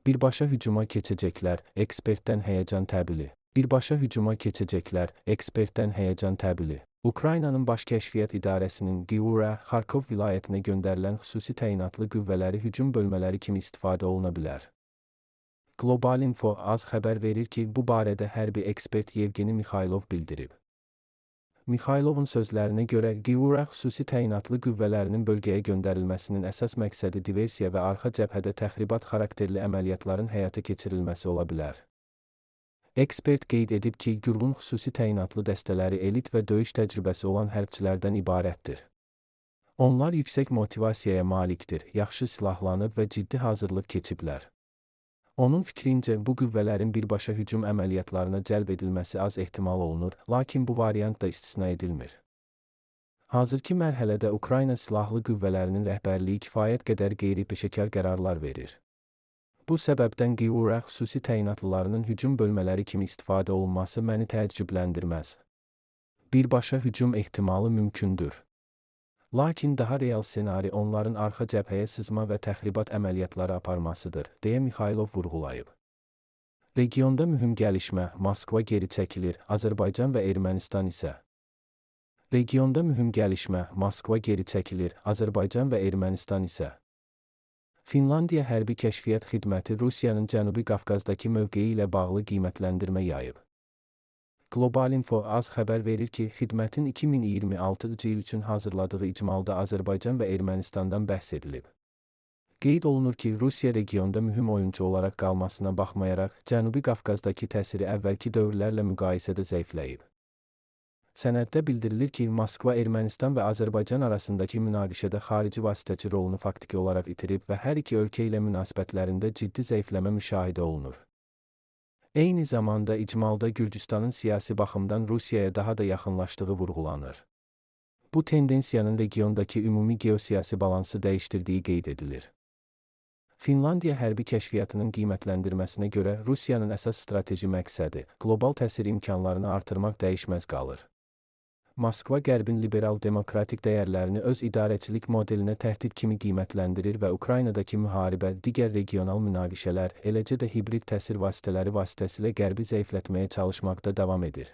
Birbaşa hücuma keçəcəklər, ekspertdən həyəcan təbili. Birbaşa hücuma keçəcəklər, ekspertdən həyəcan təbili. Ukraynanın Baş Kəşfiyyat İdarəsinin GUR Xarkov vilayətinə göndərilən xüsusi təyinatlı qüvvələri hücum bölmələri kimi istifadə oluna bilər. Global Info az xəbər verir ki, bu barədə hərbi ekspert Yevgeni Mixaylov bildirib. Mixaylovun sözlərinə görə GUR xüsusi təyinatlı qüvvələrinin bölgəyə göndərilməsinin əsas məqsədi diversiya və arxa cəbhədə təxribat xarakterli əməliyyatların həyata keçirilməsi ola bilər. Ekspert qeyd edib ki, GUR-un xüsusi təyinatlı dəstələri elit və döyüş təcrübəsi olan hərbçilərdən ibarətdir. Onlar yüksək motivasiyaya malikdir, yaxşı silahlanıb və ciddi hazırlıq keçiblər. Onun fikrincə, bu qüvvələrin birbaşa hücum əməliyyatlarına cəlb edilməsi az ehtimal olunur, lakin bu variant da istisna edilmir. Hazırki mərhələdə Ukrayna silahlı qüvvələrinin rəhbərliyi kifayət qədər qeyri-peşəkar qərarlar verir. Bu səbəbdən GUR xüsusi təyinatlılarının hücum bölmələri kimi istifadə olunması məni təəccübləndirməz. Birbaşa hücum ehtimalı mümkündür. Lakin daha real ssenari onların arxa cəbhəyə sızma və təxribat əməliyyatları aparmasıdır, deyə Mixaylov vurğulayıb. Regionda mühüm gəlişmə, Moskva geri çəkilir, Azərbaycan və Ermənistan isə. Regionda mühüm gəlişmə, Moskva geri çəkilir, Azərbaycan və Ermənistan isə. Finlandiya Hərbi Kəşfiyyat Xidməti Rusiyanın Cənubi Qafqazdakı mövqeyi ilə bağlı qiymətləndirmə yayıb. Global Info az xəbər verir ki, xidmətin 2026-cı il üçün hazırladığı icmalda Azərbaycan və Ermənistandan bəhs edilib. Qeyd olunur ki, Rusiya regionda mühüm oyunçu olaraq qalmasına baxmayaraq, Cənubi Qafqazdakı təsiri əvvəlki dövrlərlə müqayisədə zəifləyib. Sənəddə bildirilir ki, Moskva Ermənistan və Azərbaycan arasındakı münaqişədə xarici vasitəçi rolunu faktiki olaraq itirib və hər iki ölkə ilə münasibətlərində ciddi zəifləmə müşahidə olunur. Eyni zamanda icmalda Gürcüstanın siyasi baxımdan Rusiyaya daha da yaxınlaşdığı vurğulanır. Bu tendensiyanın regiondakı ümumi geosiyasi balansı dəyişdirdiyi qeyd edilir. Finlandiya hərbi kəşfiyyatının qiymətləndirməsinə görə Rusiyanın əsas strateji məqsədi qlobal təsir imkanlarını artırmaq dəyişməz qalır. Moskva Qərbin liberal demokratik dəyərlərini öz idarəçilik modelinə təhdid kimi qiymətləndirir və Ukraynadakı müharibə, digər regional münaqişələr, eləcə də hibrid təsir vasitələri vasitəsilə Qərbi zəiflətməyə çalışmaqda davam edir.